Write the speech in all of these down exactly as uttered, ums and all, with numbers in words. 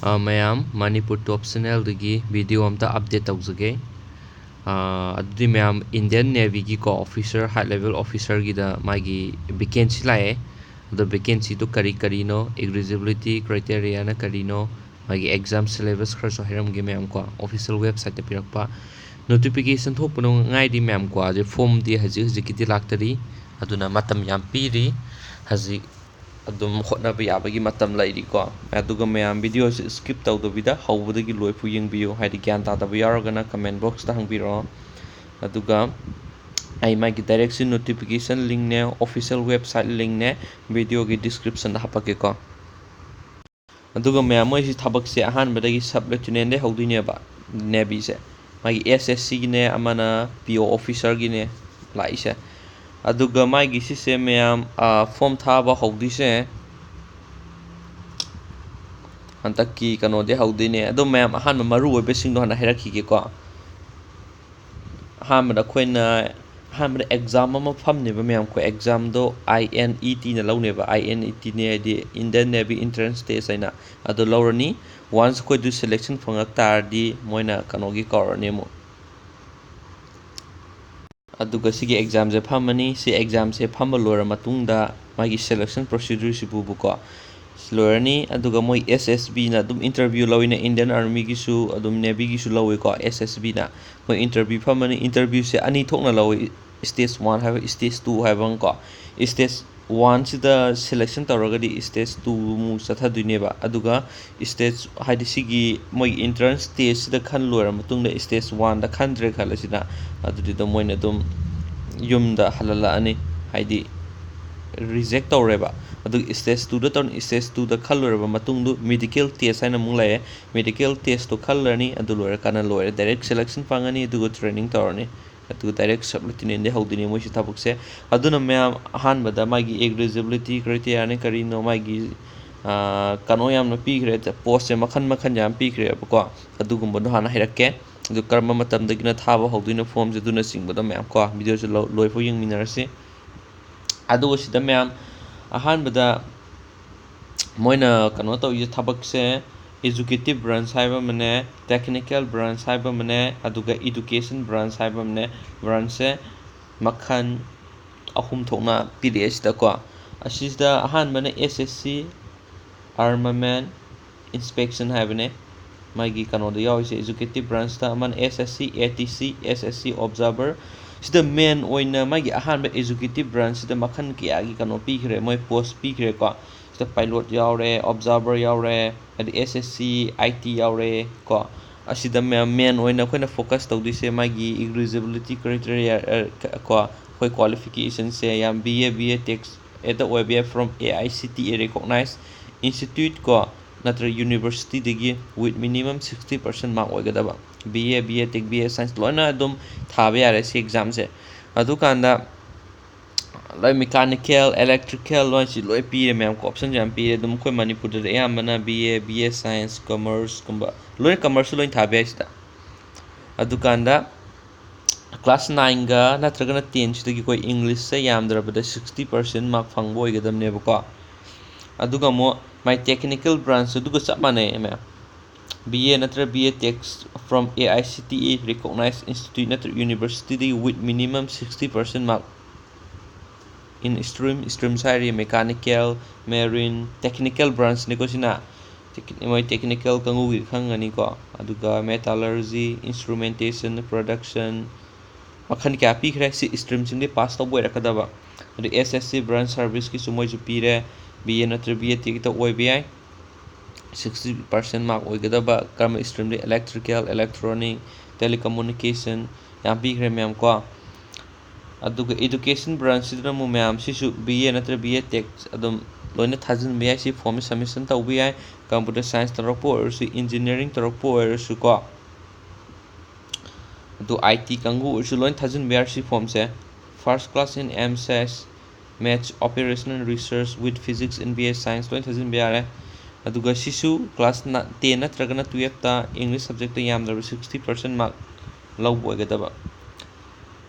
ꯑ, ꯃꯌꯥꯝ, ꯃꯅꯤꯄꯨꯔ ꯇꯣꯞ ꯆꯦꯅꯦꯜꯗꯒꯤ ꯚꯤꯗꯤꯑꯣ ꯑꯝꯇ ꯑꯞꯗꯦꯠ ꯇꯧꯖꯒꯦ꯫ ꯑ, ꯑꯗꯨꯗꯤ ꯃꯌꯥꯝ, ꯏꯟꯗꯤꯌꯟ ꯅꯦꯚꯤꯒꯤꯀꯣ ꯑꯣꯐꯤꯁꯔ, ꯍꯥꯏ ꯂꯦꯚꯦꯜ ꯑꯣꯐꯤꯁꯔꯒꯤꯗ ꯃꯥꯒꯤ ꯚꯦꯀꯦꯟꯁꯤ ꯂꯥꯛꯑꯦ꯫ ꯑꯗꯣ ꯚꯦꯀꯦꯟꯁꯤꯗꯣ ꯀꯔꯤ ꯀꯔꯤꯅꯣ, ꯏꯂꯤꯖꯤꯕꯤꯂꯤꯇꯤ ꯀ꯭ꯔꯥꯏꯇꯦꯔꯤꯌꯥꯅ ꯀꯔꯤꯅꯣ, ꯃꯥꯒꯤ ꯑꯦꯛꯖꯥꯝ ꯁꯤꯂꯦꯕꯁ ꯈꯔꯁꯨ ꯍꯥꯏꯔꯝꯒꯦ ꯃꯌꯥꯝꯀꯣ꯫ ꯑꯣꯐꯤꯁꯤꯌꯦꯜ ꯋꯦꯕꯁꯥꯏꯠꯇ ꯄꯤꯔꯛꯄ ꯅꯣꯇꯤꯐꯤꯀꯦꯁꯟ ꯊꯣꯛꯄꯗꯣ ꯉꯥꯏꯔꯤ ꯃꯌꯥꯝꯀꯣ꯫ ꯑꯗꯩ ꯐꯣꯝꯗꯤ ꯍꯧꯖꯤꯛ ꯍꯧꯖꯤꯛꯀꯤꯗꯤ ꯂꯥꯛꯇꯔꯤ, ꯑꯗꯨꯅ ꯃꯇꯝ ꯌꯥꯝ ꯄꯤꯔꯤ꯫ ꯍꯧꯖꯤꯛ ꯑꯗꯨꯝ ꯍꯣꯠꯅꯕ ꯌꯥꯕꯒꯤ ꯃꯇꯝ ꯂꯩꯔꯤꯀꯣ꯫ ꯑꯗꯨꯒ ꯃꯌꯥꯝ, ꯚꯤꯗꯤꯑꯣꯁꯤ ꯁ꯭ꯀꯤꯞ ꯇꯧꯗꯕꯤꯗ ꯍꯧꯕꯗꯒꯤ ꯂꯣꯏꯐꯥꯎ ꯌꯦꯡꯕꯤꯌꯨ, ꯍꯥꯏꯗꯤ ꯒ꯭ꯌꯥꯟ ꯇꯥꯗꯕ ꯌꯥꯎꯔꯒꯅ ꯀꯃꯦꯟ ꯕꯣꯛꯁꯇ ꯍꯪꯕꯤꯔꯛꯑꯣ꯫ ꯑꯗꯨꯒ ꯑꯩ ꯃꯥꯒꯤ ꯗꯥꯏꯔꯦꯛꯁꯤ ꯅꯣꯇꯤꯐꯤꯀꯦꯁꯟ ꯂꯤꯡꯅꯦ, ꯑꯣꯐꯤꯁꯤꯌꯦꯜ ꯋꯦꯕꯁꯥꯏꯠ ꯂꯤꯡꯅꯦ, ꯚꯤꯗꯤꯑꯣꯒꯤ ꯗꯤꯁꯀ꯭ꯔꯤꯞꯁꯟꯗ ꯍꯥꯞꯄꯛꯀꯦꯀꯣ꯫ ꯑꯗꯨꯒ ꯃꯌꯥꯝ, ꯃꯣꯏꯁꯤ ꯊꯕꯛꯁꯦ ꯑꯍꯥꯟꯕꯗꯒꯤ ꯁꯕ ꯂꯦꯐꯇꯤꯅꯦꯟꯗꯩ ꯍꯧꯗꯣꯏꯅꯦꯕ, ꯅꯦꯚꯤꯁꯦ꯫ ꯃꯥꯒꯤ ꯑꯦꯁ ꯑꯦꯁ ꯁꯤꯒꯤꯅꯦ, ꯑꯃꯅ ꯄꯤ ꯑꯣ ꯑꯣꯐꯤꯁꯔꯒꯤꯅꯦ ꯂꯥꯛꯏꯁꯦ꯫ ꯑꯗꯨꯒ ꯃꯥꯒꯤ ꯁꯤꯁꯦ ꯃꯌꯥꯝ, ꯑ, ꯐꯣꯝ ꯊꯥꯕ ꯍꯧꯗꯣꯏꯁꯦ ꯍꯟꯗꯛꯀꯤ ꯀꯩꯅꯣꯗꯤ ꯍꯧꯗꯣꯏꯅꯦ꯫ ꯑꯗꯣ ꯃꯌꯥꯝ, ꯑꯍꯥꯟꯕ ꯃꯔꯨ ꯑꯣꯏꯕꯁꯤꯡꯗꯣ ꯍꯥꯟꯅ ꯍꯥꯏꯔꯛꯈꯤꯒꯦꯀꯣ꯫ ꯑꯍꯥꯟꯕꯗ ꯑꯩꯈꯣꯏꯅ, ꯑꯍꯥꯟꯕꯗ ꯑꯦꯛꯖꯥꯝ ꯑꯃ ꯐꯝꯅꯦꯕ ꯃꯌꯥꯝ꯫ ꯑꯩꯈꯣꯏ ꯑꯦꯛꯖꯥꯝꯗꯣ ꯑꯥꯏ ꯑꯦꯟ ꯏ ꯇꯤꯅ ꯂꯧꯅꯦꯕ꯫ ꯑꯥꯏ ꯑꯦꯟ ꯏ ꯇꯤꯅꯦ ꯍꯥꯏꯗꯤ ꯏꯟꯗꯤꯌꯟ ꯅꯦꯚꯤ ꯑꯦꯟꯇ꯭ꯔꯦꯟꯁ ꯇꯦꯁ ꯍꯥꯏꯅ꯫ ꯑꯗꯨ ꯂꯧꯔꯅꯤ꯫ ꯋꯥꯟꯁ ꯑꯩꯈꯣꯏꯗꯨ ꯁꯦꯂꯦꯛꯁꯟ ꯐꯪꯉꯛ ꯇꯥꯔꯗꯤ ꯃꯣꯏꯅ ꯀꯩꯅꯣꯒꯤ ꯀꯧꯔꯅꯤ ꯑꯃꯨꯛ꯫ ꯑꯗꯨꯒ ꯁꯤꯒꯤ ꯑꯦꯛꯖꯥꯝꯁꯦ ꯐꯝꯃꯅꯤ꯫ ꯁꯤ ꯑꯦꯛꯖꯥꯝꯁꯦ ꯐꯝꯕ ꯂꯣꯏꯔ ꯃꯇꯨꯡꯗ ꯃꯥꯒꯤ ꯁꯦꯂꯦꯛꯁꯟ ꯄ꯭ꯔꯣꯁꯤꯗ꯭ꯌꯨꯔꯁꯤꯕꯨꯕꯀꯣ ꯂꯣꯏꯔꯅꯤ꯫ ꯑꯗꯨꯒ ꯃꯣꯏ ꯑꯦꯁ ꯑꯦꯁ ꯕꯤꯅ ꯑꯗꯨꯝ ꯏꯟꯇꯔꯚ꯭ꯌꯨ ꯂꯧꯋꯤꯅ, ꯏꯟꯗꯤꯌꯟ ꯑꯥꯔꯃꯤꯒꯤꯁꯨ ꯑꯗꯨꯝ ꯅꯦꯚꯤꯒꯤꯁꯨ ꯂꯧꯋꯤꯀꯣ꯫ ꯑꯦꯁ ꯑꯦꯁ ꯕꯤꯅ ꯃꯣꯏ ꯏꯟꯇꯔꯚ꯭ꯌꯨ ꯐꯝꯃꯅꯤ꯫ ꯏꯟꯇꯔꯚ꯭ꯌꯨꯁꯦ ꯑꯅꯤ ꯊꯣꯛꯅ ꯂꯧꯋꯤ, ꯁ꯭ꯇꯦꯖ ꯋꯥꯟ ꯍꯥꯏꯕ, ꯁ꯭ꯇꯦꯖ ꯇꯨ ꯍꯥꯏꯕ ꯑꯃꯀꯣ꯫ ꯁ꯭ꯇꯦꯖ ꯋꯥꯟꯁꯤꯗ ꯁꯦꯂꯦꯛꯁꯟ ꯇꯧꯔꯒꯗꯤ ꯁ꯭ꯇꯦꯖ ꯇꯨ ꯑꯃꯨꯛ ꯆꯠꯊꯗꯣꯏꯅꯦꯕ꯫ ꯑꯗꯨꯒ ꯁ꯭ꯇꯦꯖ, ꯍꯥꯏꯗꯤ ꯁꯤꯒꯤ ꯃꯣꯏꯒꯤ ꯏꯟꯇ꯭ꯔꯥꯟꯁ ꯇꯦꯁꯁꯤꯗ ꯈꯟ ꯂꯣꯏꯔ ꯃꯇꯨꯡꯗ ꯁ꯭ꯇꯦꯖ ꯋꯥꯟꯗ ꯈꯟꯗ꯭ꯔꯦ ꯈꯜꯂꯁꯤꯅ, ꯑꯗꯨꯗꯨꯗ ꯃꯣꯏꯅ ꯑꯗꯨꯝ ꯌꯨꯝꯗ ꯍꯜꯍꯜꯂꯛꯑꯅꯤ, ꯍꯥꯏꯗꯤ ꯔꯤꯖꯦꯛ ꯇꯧꯔꯦꯕ꯫ ꯑꯗꯨꯒ ꯁ꯭ꯇꯦꯖ ꯇꯨꯗ ꯇꯧꯔꯅꯤ꯫ ꯁ꯭ꯇꯦꯖ ꯇꯨꯗ ꯈꯜ ꯂꯣꯏꯔꯕ ꯃꯇꯨꯡꯗꯨ ꯃꯦꯗꯤꯀꯦꯜ ꯇꯦꯁ ꯍꯥꯏꯅ ꯑꯃꯨꯛ ꯂꯩꯔꯦ꯫ ꯃꯦꯗꯤꯀꯦꯜ ꯇꯦꯁꯇꯣ ꯈꯜꯂꯅꯤ, ꯑꯗꯨ ꯂꯣꯏꯔꯀꯥꯟꯗ ꯂꯣꯏꯔꯦ, ꯗꯥꯏꯔꯦꯛ ꯁꯦꯂꯦꯛꯁꯟ ꯐꯪꯉꯅꯤ, ꯑꯗꯨꯒ ꯇ꯭ꯔꯦꯅꯤꯡ ꯇꯧꯔꯅꯤ꯫ ꯑꯗꯨꯒ ꯗꯥꯏꯔꯦꯛ ꯁꯕ ꯂꯦꯐꯇꯤꯅꯦꯟꯗꯩ ꯍꯧꯗꯣꯏꯅꯦ ꯃꯣꯏꯁꯤ ꯊꯕꯛꯁꯦ꯫ ꯑꯗꯨꯅ ꯃꯌꯥꯝ, ꯑꯍꯥꯟꯕꯗ ꯃꯥꯒꯤ ꯏꯂꯤꯖꯤꯕꯤꯂꯤꯇꯤ ꯀ꯭ꯔꯥꯏꯇꯦꯔꯤꯌꯥꯅ ꯀꯔꯤꯅꯣ, ꯃꯥꯒꯤ, ꯑꯥ, ꯀꯩꯅꯣ ꯌꯥꯝꯅ ꯄꯤꯈ꯭ꯔꯦ, ꯄꯣꯁꯁꯦ ꯃꯈꯜ ꯃꯈꯜ ꯌꯥꯝ ꯄꯤꯈ꯭ꯔꯦꯕꯀꯣ꯫ ꯑꯗꯨꯒꯨꯝꯕꯗꯣ ꯍꯥꯟꯅ ꯍꯥꯏꯔꯛꯀꯦ꯫ ꯑꯗꯨ ꯀꯔꯝꯕ ꯃꯇꯝꯗꯒꯤꯅ ꯊꯥꯕ ꯍꯧꯗꯣꯏꯅꯣ ꯐꯣꯝꯁꯦ, ꯑꯗꯨꯅꯆꯤꯡꯕꯗꯣ ꯃꯌꯥꯝ ꯀꯣ, ꯚꯤꯗꯤꯑꯣꯁꯦ ꯂꯣꯏꯐꯥꯎ ꯌꯦꯡꯃꯤꯟꯅꯔꯁꯤ꯫ ꯑꯗꯨꯒ ꯁꯤꯗ ꯃꯌꯥꯝ, ꯑꯍꯥꯟꯕꯗ ꯃꯣꯏꯅ ꯀꯩꯅꯣ ꯇꯧꯔꯤꯁꯦ, ꯊꯕꯛꯁꯦ Executive branch ꯍꯥꯏꯕ ꯑꯃꯅꯦ, technical branch ꯍꯥꯏꯕ ꯑꯃꯅꯦ, ꯑꯗꯨꯒ education branch ꯍꯥꯏꯕ ꯑꯃꯅꯦ꯫ Branchꯁꯦ ꯃꯈꯜ ꯑꯍꯨꯝ ꯊꯣꯛꯅ ꯄꯤꯔꯛꯑꯦ ꯁꯤꯗꯀꯣ꯫ ꯑꯁꯤꯁꯤꯗ ꯑꯍꯥꯟꯕꯅ S S C armament inspection ꯍꯥꯏꯕꯅꯦ꯫ ꯃꯥꯒꯤ ꯀꯩꯅꯣꯗ ꯌꯥꯎꯔꯤꯁꯦ, executive branchꯇ ꯑꯃꯅ S S C A T C, S S C observer꯫ ꯁꯤꯗ main ꯑꯣꯏꯅ ꯃꯥꯒꯤ ꯑꯍꯥꯟꯕ executive branchꯁꯤꯗ ꯃꯈꯜ ꯀꯌꯥꯒꯤ ꯀꯩꯅꯣ ꯄꯤꯈ꯭ꯔꯦ, ꯃꯣꯏ post ꯄꯤꯈ꯭ꯔꯦꯀꯣ꯫ ꯁꯤꯗ pilot ꯌꯥꯎꯔꯦ, observer ꯌꯥꯎꯔꯦ, ꯑꯗꯩ S S C I T ꯌꯥꯎꯔꯦ ꯀꯣ꯫ ꯑꯁꯤꯗ main, main ꯑꯣꯏꯅ ꯑꯩꯈꯣꯏꯅ focus ꯇꯧꯗꯣꯏꯁꯦ ꯃꯥꯒꯤ eligibility criteria, ꯑ, ꯀꯣ, ꯑꯩꯈꯣꯏ qualificationꯁꯦ ꯌꯥꯝ B A, B A Tech ꯍꯦꯛꯇ ꯑꯣꯏꯕ ꯌꯥꯏ, from A I C T E recognized institute ꯀꯣ, ꯅꯠꯇ꯭ꯔꯒ universityꯗꯒꯤ with minimum sixty percent mark ꯑꯣꯏꯒꯗꯕ꯫ B A, B A Tech, B A Science ꯂꯣꯏꯅ ꯑꯗꯨꯝ ꯊꯥꯕ ꯌꯥꯔꯦ ꯁꯤ examꯁꯦ꯫ ꯑꯗꯨꯀꯥꯟꯗ ꯂꯣꯏ mechanical, electrical ꯂꯣꯏ ꯁꯤ ꯂꯣꯏ ꯄꯤꯔꯦ ꯃꯌꯥꯝ, option ꯌꯥꯝ ꯄꯤꯔꯦ꯫ ꯑꯗꯨꯝ ꯑꯩꯈꯣꯏ ꯃꯅꯤꯄꯨꯔꯗꯗꯤ ꯑꯌꯥꯝꯕꯅ B A, B A Science, Commerce ꯀꯨꯝꯕ, ꯂꯣꯏꯅ Commerce ꯂꯣꯏ ꯊꯥꯕ ꯌꯥꯏ ꯁꯤꯗ꯫ ꯑꯗꯨꯀꯥꯟꯗ class nineꯒ ꯅꯠꯇ꯭ꯔꯒꯅ tenꯁꯤꯗꯒꯤ ꯑꯩꯈꯣꯏ Englishꯁꯦ ꯌꯥꯝꯗ꯭ꯔꯕꯗ sixty percent mark ꯐꯪꯕ ꯑꯣꯏꯒꯗꯕꯅꯦꯕꯀꯣ꯫ ꯑꯗꯨꯒ ꯑꯃꯨꯛ my technical branch ꯑꯗꯨꯒ ꯆꯞ ꯃꯥꯟꯅꯩ ꯃꯌꯥꯝ꯫ B A ꯅꯠꯇ꯭ꯔꯒ B A Tech from A I C T E recognized institute ꯅꯠꯇ꯭ꯔꯒ universityꯗꯒꯤ with minimum sixty percent mark in stream, streams ꯍꯥꯏꯔꯤ mechanical, marine, technical branchꯅꯤꯀꯣ ꯁꯤꯅ꯫ Tec-, ꯃꯣꯏ technical ꯀꯥꯡꯕꯨꯒꯤ ꯈꯪꯒꯅꯤꯀꯣ꯫ ꯑꯗꯨꯒ metallurgy, instrumentation, production, ꯃꯈꯜ ꯀꯌꯥ ꯄꯤꯈ꯭ꯔꯦ꯫ ꯁꯤ streamꯁꯤꯡꯗꯤ pass ꯇꯧꯕ ꯑꯣꯏꯔꯛꯀꯗꯕ꯫ ꯑꯗꯨ S S C branch serviceꯀꯤꯁꯨ ꯃꯣꯏꯁꯨ ꯄꯤꯔꯦ꯫ B A ꯅꯠꯇ꯭ꯔꯒ B A Techꯇ ꯑꯣꯏꯕ ꯌꯥꯏ꯫ Sixty percent mark ꯑꯣꯏꯒꯗꯕ꯫ ꯀꯔꯝꯕ streamꯗꯤ? Electrical, electronic, telecommunication ꯌꯥꯝ ꯄꯤꯈ꯭ꯔꯦ ꯃꯌꯥꯝ ꯀꯣ꯫ ꯑꯗꯨꯒ education branchꯁꯤꯗꯅ ꯑꯃꯨꯛ ꯃꯌꯥꯝ ꯁꯤꯁꯨ B A ꯅꯠꯇ꯭ꯔꯒ B A Tech ꯑꯗꯨꯝ ꯂꯣꯏꯅ ꯊꯥꯖꯤꯟꯕ ꯌꯥꯏ꯫ ꯁꯤ formꯁꯤ submission ꯇꯧꯕ ꯌꯥꯏ꯫ Computer science ꯇꯧꯔꯛꯄ ꯑꯣꯏꯔꯁꯨ, engineering ꯇꯧꯔꯛꯄ ꯑꯣꯏꯔꯁꯨ ꯀꯣ꯫ ꯑꯗꯨ I T ꯀꯥꯡꯕꯨ ꯑꯣꯏꯔꯁꯨ ꯂꯣꯏ ꯊꯥꯖꯤꯟꯕ ꯌꯥꯔꯦ ꯁꯤ formꯁꯦ꯫ First class in M Science, Maths, Operational Research with Physics in B A Science ꯂꯣꯏ ꯊꯥꯖꯤꯟꯕ ꯌꯥꯔꯦ꯫ ꯑꯗꯨꯒ ꯁꯤꯁꯨ class ten ꯅꯠꯇ꯭ꯔꯒꯅ twelveꯇ English subjectꯇ ꯌꯥꯝꯗ꯭ꯔꯕ sixty percent mark ꯂꯧꯕ ꯑꯣꯏꯒꯗꯕ꯫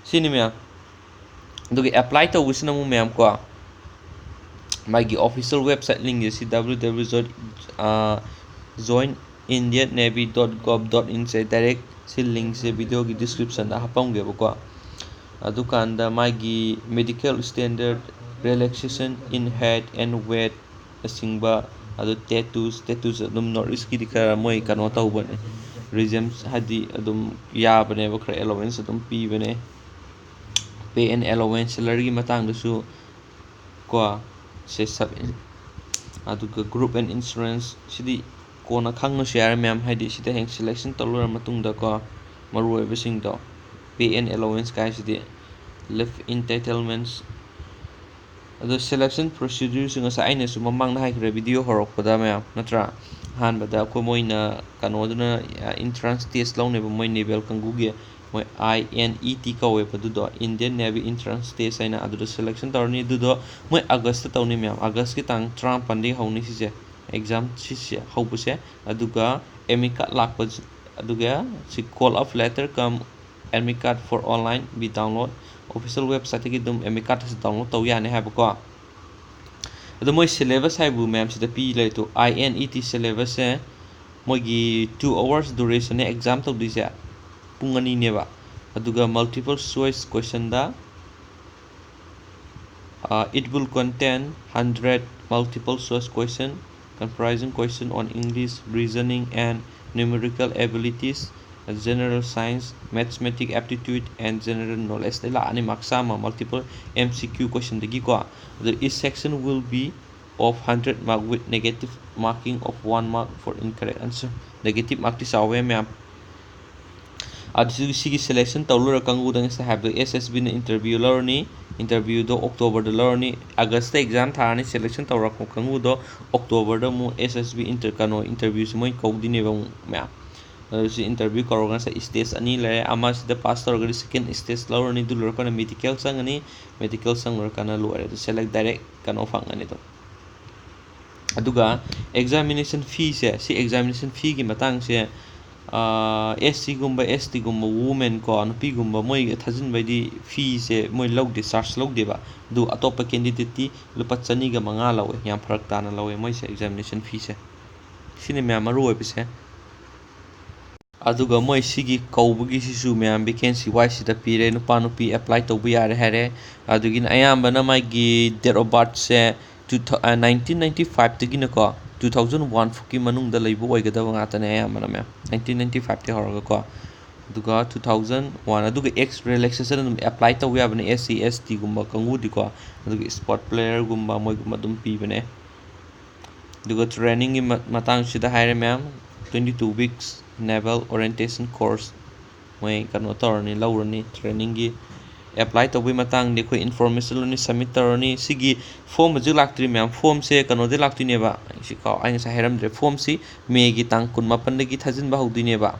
ꯁꯤꯅꯤ ꯃꯌꯥꯝ꯫ ꯑꯗꯨꯒ apply ꯇꯧꯕꯁꯤꯅ ꯑꯃꯨꯛ ꯃꯌꯥꯝ ꯀꯣ, ꯃꯥꯒꯤ official website linkꯁꯦ ꯁꯤ W W W dot, ꯑ, Join Indian Navy dot gov dot in say direct ꯁꯤ link ꯁꯦ video ꯒꯤ description ꯗ ꯍꯥꯞꯄꯝꯒꯦꯕꯀꯣ꯫ ꯑꯗꯨꯀꯥꯟꯗ ꯃꯥꯒꯤ medical standard, relaxation in height and weight ꯅꯆꯤꯡꯕ, ꯑꯗꯨ tattoos, tattoos ꯑꯗꯨꯝ North East ꯀꯤꯗꯤ ꯈꯔ ꯃꯣꯏ ꯀꯩꯅꯣ ꯇꯧꯕꯅꯦ, regimes ꯍꯥꯏꯗꯤ ꯑꯗꯨꯝ ꯌꯥꯕꯅꯦꯕ, ꯈꯔ allowance ꯑꯗꯨꯝ ꯄꯤꯕꯅꯦ꯫ Pay and allowance, salary ꯒꯤ ꯃꯇꯥꯡꯗꯁꯨ ꯀꯣ, ꯁꯦ sub ꯑꯗꯨꯒ group and insurance ꯁꯤꯗꯤ ꯀꯣꯟꯅ ꯈꯪꯉꯁꯨ ꯌꯥꯔꯦ ꯃꯌꯥꯝ, ꯍꯥꯏꯗꯤ ꯁꯤꯗ ꯍꯌꯦꯡ selection ꯇꯧ ꯂꯣꯏꯔ ꯃꯇꯨꯡꯗꯀꯣ, ꯃꯔꯨ ꯑꯣꯏꯕꯁꯤꯡꯗꯣ, pay and allowance ꯀꯥꯏꯁꯤꯗꯤ, leave entitlements, ꯑꯗꯣ selection procedure ꯁꯤ ꯉꯁꯥꯏ ꯑꯩꯅꯁꯨ ꯃꯃꯥꯡꯗ ꯍꯥꯏꯈ꯭ꯔꯦ video ꯍꯧꯔꯛꯄꯗ ꯃꯌꯥꯝ, ꯅꯠꯇ꯭ꯔꯥ? ꯑꯍꯥꯟꯕꯗ ꯑꯩꯈꯣꯏ ꯃꯣꯏꯅ ꯀꯩꯅꯣꯗꯨꯅ, ꯑ, entrance test ꯂꯧꯅꯦꯕ ꯃꯣꯏ naval ꯀꯥꯡꯕꯨꯒꯤ, ꯃꯣꯏ I N E T ꯀꯧꯋꯦꯕ ꯑꯗꯨꯗꯣ, Indian Navy Entrance Test ꯍꯥꯏꯅ, ꯑꯗꯨꯗ selection ꯇꯧꯔꯅꯤ꯫ ꯑꯗꯨꯗꯣ ꯃꯣꯏ August ꯇ ꯇꯧꯅꯤ ꯃꯌꯥꯝ, August ꯀꯤ ꯇꯥꯡ ꯇꯔꯥꯃꯥꯄꯟꯗꯒꯤ ꯍꯧꯅꯤ ꯁꯤꯁꯦ, exam ꯁꯤꯁꯦ ꯍꯧꯕꯁꯦ꯫ ꯑꯗꯨꯒ admit card ꯂꯥꯛꯄ, ꯑꯗꯨꯒ ꯁꯤ call of letter cum admit card for online be download, official website ꯇꯒꯤ ꯑꯗꯨꯝ admit card ꯑꯁꯤ download ꯇꯧ ꯌꯥꯅꯤ ꯍꯥꯏꯕꯀꯣ꯫ ꯑꯗꯣ ꯃꯣꯏ syllabus ꯍꯥꯏꯕꯨ ꯃꯌꯥꯝ ꯁꯤꯗ ꯄꯤ ꯂꯩꯔꯦ two, I N E T syllabus ꯁꯦ ꯃꯣꯏꯒꯤ two hours duration ꯅꯦ exam ꯇꯧꯗꯣꯏꯁꯦ, ꯄꯨꯡ ꯑꯅꯤꯅꯦꯕ꯫ ꯑꯗꯨꯒ multiple choice question ꯗ, ꯑ, it will contain hundred multiple choice question comprising question on English, reasoning and numerical abilities, general science, mathematics aptitude and general knowledge ꯗꯩ ꯂꯥꯛꯑꯅꯤ mark ꯆꯥꯝꯃ multiple M C Q question ꯗꯒꯤꯀꯣ꯫ ꯑꯗꯣ each section will be of hundred mark with negative marking of one mark for incorrect answer꯫ Negative mark T ꯆꯥꯎꯋꯦ ꯃꯌꯥꯝ꯫ ꯑꯗꯨ ꯁꯤꯒꯤ selection ꯇꯧ ꯂꯣꯏꯔ ꯀꯥꯡꯕꯨꯗ ꯉꯁꯥꯏ ꯍꯥꯏꯕꯗꯣ S S B ꯅ interview ꯂꯧꯔꯅꯤ, interview ꯗꯣ October ꯗ ꯂꯧꯔꯅꯤ, August ꯇ exam ꯊꯥꯔꯅꯤ, selection ꯇꯧꯔꯛꯄ ꯀꯥꯡꯕꯨꯗꯣ October ꯗ ꯑꯃꯨꯛ S S B inter-, ꯀꯩꯅꯣ, interview ꯁꯤ ꯃꯣꯏ ꯀꯧꯗꯣꯏꯅꯦꯕ ꯑꯃꯨꯛ ꯃꯌꯥꯝ꯫ ꯑꯗꯨ ꯁꯤ interview ꯀꯧꯔꯒ ꯉꯁꯥꯏ stage ꯑꯅꯤ ꯂꯩꯔꯦ, ꯑꯃꯁꯤꯗ pass ꯇꯧꯔꯒꯗꯤ second stage ꯂꯧꯔꯅꯤ, ꯑꯗꯨ ꯂꯣꯏꯔꯀꯥꯟꯗ medical ꯆꯪꯉꯅꯤ, medical ꯆꯪ ꯂꯣꯏꯔꯀꯥꯟꯗ ꯂꯣꯏꯔꯦ, ꯑꯗꯨ select direct ꯀꯩꯅꯣ ꯐꯪꯉꯅꯤ ꯑꯗꯨꯝ꯫ ꯑꯗꯨꯒ examination fee ꯁꯦ, ꯁꯤ examination fee ꯒꯤ ꯃꯇꯥꯡꯁꯦ, ꯑꯥ, S C ꯒꯨꯝꯕ, S T ꯒꯨꯝꯕ, women ꯀꯣ, ꯅꯨꯄꯤꯒꯨꯝꯕ, ꯃꯣꯏ ꯊꯥꯖꯤꯟꯕꯩꯗꯤ fee ꯁꯦ ꯃꯣꯏ ꯂꯧꯗꯦ, charge ꯂꯧꯗꯦꯕ꯫ ꯑꯗꯨ ꯑꯇꯣꯞꯄ candidate ꯇꯤ ꯂꯨꯄꯥ ꯆꯅꯤꯒ ꯃꯉꯥ ꯂꯧꯋꯦ, ꯌꯥꯝ ꯐꯔꯛ ꯇꯥꯅ ꯂꯧꯋꯦ ꯃꯣꯏꯁꯦ examination fee ꯁꯦ꯫ ꯁꯤꯅꯤ ꯃꯌꯥꯝ ꯃꯔꯨ ꯑꯣꯏꯕꯁꯦ꯫ ꯑꯗꯨꯒ ꯃꯣꯏ ꯁꯤꯒꯤ ꯀꯧꯕꯒꯤꯁꯤꯁꯨ ꯃꯌꯥꯝ vacancy wise ꯁꯤꯗ ꯄꯤꯔꯦ, ꯅꯨꯄꯥ ꯅꯨꯄꯤ apply ꯇꯧꯕ ꯌꯥꯔꯦ ꯍꯥꯏꯔꯦ꯫ ꯑꯗꯨꯒꯤꯅ ꯑꯌꯥꯝꯕꯅ ꯃꯥꯒꯤ date of birth say two thou-, ꯑ, nineteen ninety five ꯇꯒꯤꯅꯀꯣ two thousand one ꯐꯥꯎꯀꯤ ꯃꯅꯨꯡꯗ ꯂꯩꯕ ꯑꯣꯏꯒꯗꯕ ꯉꯥꯛꯇꯅꯦ ꯑꯌꯥꯝꯕꯅ ꯃꯌꯥꯝ, nineteen ninety five ꯇꯒꯤ ꯍꯧꯔꯒꯀꯣ꯫ ꯑꯗꯨꯒ two thousand one, ꯑꯗꯨꯒ age relaxation ꯑꯗꯨꯝ apply ꯇꯧꯕ ꯌꯥꯕꯅꯦ, S C, S T ꯒꯨꯝꯕ ꯀꯥꯡꯕꯨꯗꯤꯀꯣ꯫ ꯑꯗꯨꯒ sport player ꯒꯨꯝꯕ ꯃꯣꯏꯒꯨꯝꯕ ꯑꯗꯨꯝ ꯄꯤꯕꯅꯦ꯫ ꯑꯗꯨꯒ training ꯒꯤ ꯃ-, ꯃꯇꯥꯡꯁꯤꯗ ꯍꯥꯏꯔꯦ ꯃꯌꯥꯝ, twenty two weeks naval orientation course ꯃꯣꯏ ꯀꯩꯅꯣ ꯇꯧꯔꯅꯤ, ꯂꯧꯔꯅꯤ training ꯒꯤ꯫ Apply ꯇꯧꯕꯒꯤ ꯃꯇꯥꯡꯗꯤ ꯑꯩꯈꯣꯏ information ꯂꯣꯏꯅ submit ꯇꯧꯔꯅꯤ꯫ ꯁꯤꯒꯤ form ꯍꯧꯖꯤꯛ ꯂꯥꯛꯇ꯭ꯔꯤ ꯃꯌꯥꯝ, form ꯁꯦ ꯀꯩꯅꯣꯗꯒꯤ ꯂꯥꯛꯇꯣꯏꯅꯦꯕ, ꯁꯤ ꯀꯥꯎ-, ꯑꯩ ꯉꯁꯥꯏ ꯍꯥꯏꯔꯝꯗ꯭ꯔꯦ, form ꯁꯤ May ꯒꯤ ꯇꯥꯡ ꯀꯨꯟ ꯃꯥꯄꯟꯗꯒꯤ ꯊꯥꯖꯤꯟꯕ ꯍꯧꯗꯣꯏꯅꯦꯕ꯫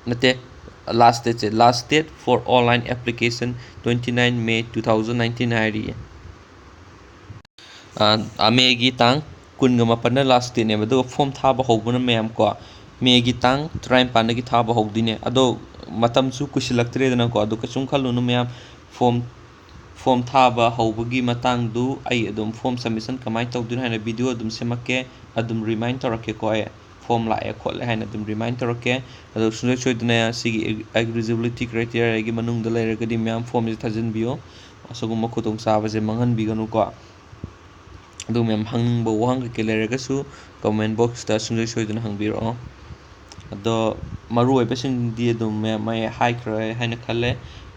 ꯅꯠꯇꯦ, last date say, last date for online application twenty nine May two thousand nineteen ꯍꯥꯏꯔꯤꯌꯦ꯫ ꯑ, May ꯒꯤ ꯇꯥꯡ ꯀꯨꯟꯒ ꯃꯥꯄꯟꯅ last date ꯅꯦꯕ, ꯑꯗꯨꯒ form ꯊꯥꯕ ꯍꯧꯕꯅ ꯃꯌꯥꯝ ꯀꯣ, May ꯒꯤ ꯇꯥꯡ ꯇꯔꯥꯅꯤꯄꯥꯟꯗꯒꯤ ꯊꯥꯕ ꯍꯧꯗꯣꯏꯅꯦ꯫ ꯑꯗꯣ ꯃꯇꯝꯁꯨ ꯀꯨꯏꯁꯤꯜꯂꯛꯇ꯭ꯔꯦꯗꯅꯀꯣ, ꯑꯗꯣ ꯀꯩꯁꯨꯝ ꯈꯜꯂꯨꯅꯨ ꯃꯌꯥꯝ, form, form ꯊꯥꯕ ꯍꯧꯕꯒꯤ ꯃꯇꯥꯡꯗꯨ ꯑꯩ ꯑꯗꯨꯝ form submission ꯀꯃꯥꯏꯅ ꯇꯧꯗꯣꯏꯅꯣ ꯍꯥꯏꯅ video ꯑꯗꯨꯝ ꯁꯦꯝꯃꯛꯀꯦ, ꯑꯗꯨꯝ remind ꯇꯧꯔꯛꯀꯦꯀꯣ ꯑꯩ꯫ Form ꯂꯥꯛꯑꯦ ꯈꯣꯠꯂꯦ ꯍꯥꯏꯅ ꯑꯗꯨꯝ remind ꯇꯧꯔꯛꯀꯦ꯫ ꯑꯗꯣ ꯁꯨꯡꯁꯣꯏ ꯁꯣꯏꯗꯅ ꯁꯤꯒꯤ eligibility criteria ꯒꯤ ꯃꯅꯨꯡꯗ ꯂꯩꯔꯒꯗꯤ ꯃꯌꯥꯝ form ꯁꯦ ꯊꯥꯖꯤꯟꯕꯤꯌꯣ꯫ ꯑꯁꯤꯒꯨꯝꯕ ꯈꯨꯗꯣꯡꯆꯥꯕꯁꯦ ꯃꯥꯡꯍꯟꯕꯤꯒꯅꯨꯀꯣ꯫ ꯑꯗꯨ ꯃꯌꯥꯝ ꯍꯪꯅꯤꯡꯕ ꯋꯥꯍꯪ ꯀꯩꯀꯩ ꯂꯩꯔꯒꯁꯨ comment box ꯇ ꯁꯨꯡꯁꯣꯏ ꯁꯣꯏꯗꯅ ꯍꯪꯕꯤꯔꯛꯑꯣ꯫ ꯑꯗꯣ ꯃꯔꯨꯑꯣꯏꯕꯁꯤꯡꯗꯤ ꯑꯗꯨꯝ ꯃꯌꯥꯝ ꯑꯩ ꯍꯥꯏꯈ꯭ꯔꯦ ꯍꯥꯏꯅ ꯈꯜꯂꯦ꯫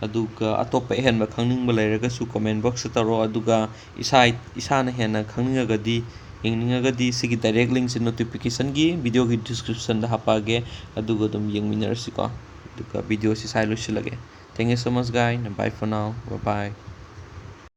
ꯑꯗꯨꯒ ꯑꯇꯣꯞꯄ ꯑꯍꯦꯟꯕ ꯈꯪꯅꯤꯡꯕ ꯂꯩꯔꯒꯁꯨ comment box ꯇ ꯇꯧꯔꯛꯑꯣ꯫ ꯑꯗꯨꯒ ꯏꯁꯥ, ꯏꯁꯥꯅ ꯍꯦꯟꯅ ꯈꯪꯅꯤꯡꯉꯒꯗꯤ, ꯌꯦꯡꯅꯤꯡꯉꯒꯗꯤ ꯁꯤꯒꯤ direct link ꯁꯦ notification ꯒꯤ video ꯒꯤ description ꯗ ꯍꯥꯞꯄꯛꯑꯒꯦ꯫ ꯑꯗꯨꯒ ꯑꯗꯨꯝ ꯌꯦꯡꯃꯤꯟꯅꯔꯁꯤꯀꯣ꯫ ꯑꯗꯨꯒ video ꯁꯤ ꯁ꯭ꯋꯥꯏ ꯂꯣꯏꯁꯤꯜꯂꯒꯦ꯫ Thank you so much, guys. Bye for now. Bye bye.